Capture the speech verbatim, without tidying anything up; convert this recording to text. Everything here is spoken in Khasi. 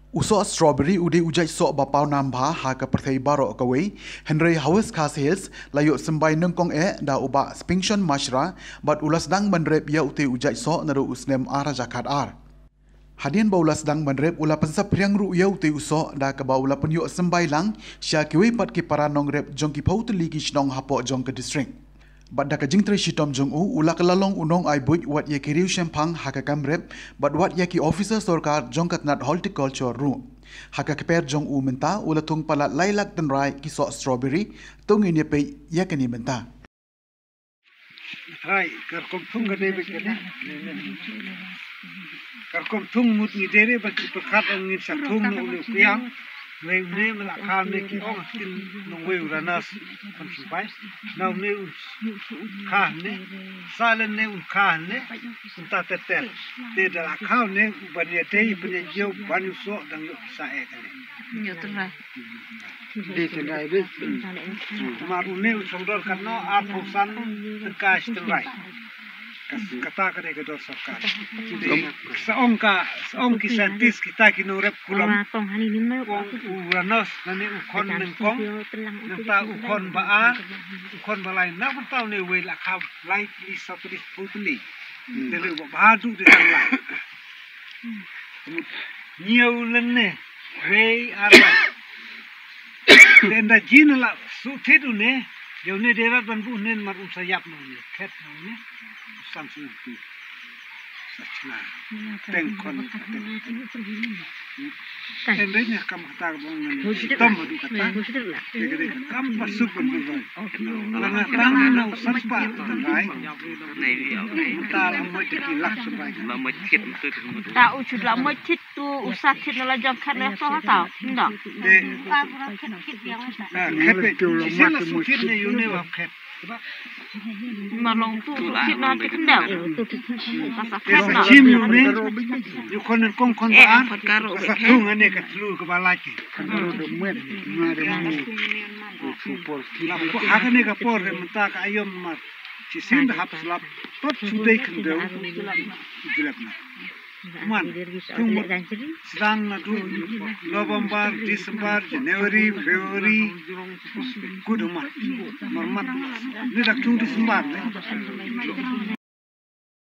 U soh strawberry u dei u jait soh ba paw nam bha ha ka pyrthei baroh kawei, hynrei ha West Khasi Hills la ïoh symbai nyngkong eh da u Bah Spingshon Mashra, bad u la sdang ban rep ïa utei u jait soh naduh u snem ar hajar khatar. Hadien ba u la sdang ban rep, u la pynsaphriang ruh ïa utei u soh da kaba u la pynïoh symbai lang sha kiwei pat ki para nongrep jong ki phew tylli ki shnong hapoh jong ka district. Bad da ka jingtrei shitom jong u, u la kylla long u nongai buit wat ïa ki riew shemphang ha ka kam rep, bad wat ïa ki officer sorkar jong ka tnat horticulture ruh. Ha ka kper jong u mynta, u la thung palat lai lak tynrai ki soh strawberry. To ngin ïa peit ïa kane mynta. Trai, ka rukom thung ka dei beit kane. Ka rukom thung mut ngi dei re ba ki pyrkhat ong ngin sa thung na une u kiang. Hynrei une me la kha ne ki ong kin nongwei u ranas khon symbai. Na une un kha ne. Sa len ne un kha ne. Un ta ter ter. Te da la kha ne u ban ïa dei ban ïa jiew ban u soh dang ïoh pisa eh kane. Ïoh tynrai. Dei tynrai dei. Mar une u sngewdon katno, arphew san tyngka shi tynrai. Kas-, kata ka dei ka dor sorkar. Dei, sa ong ka, sa ong ki scientist kita ki nongrep kulam. Ong u ranos nane u khon nyngkong, nangta u khon ba ar, u khon ba lai, na bynta une uwei la kha lai tylli, saw tylli, phew tylli. Dei le ba bha duh dei tang lai. Ñiew lynne, wei ar lai. Te ynda jin la suh thied une, ïa une dei rat ban buh une namar un sa ïap na une, khet na une, u sam sngewthuh. Sa chna. Teng khon, teng, teng. Te ynda ña kam kata ka bang ngan shitom haduh kata. Te ka dei ka kam ba suk ban buh ban. La nga tang na u san spah tynrai. Mynta la moit da ki lak tynrai. Ta u chut la moit thied tu u sa thied na la jong khat ne to ha ta. Nda. Te. Na khet pe. Shisien la suk thied ne ïa une wa khet. Ma long tu tu thied na thied khyndew. Ka sa khet na. Shisien ïa une. Ïa u khon nyngkong khon ba ar. Ka sa thung ane ka thlu kaba lait. La poi ha kane ka por re mynta ka aïom mar. Shisien da hap slap, pap shu dei khyndew, jlep na. Man, thung mut sdang naduh November, December, January, February, kut ha mat. Mar mat. Ni dak thung December ne.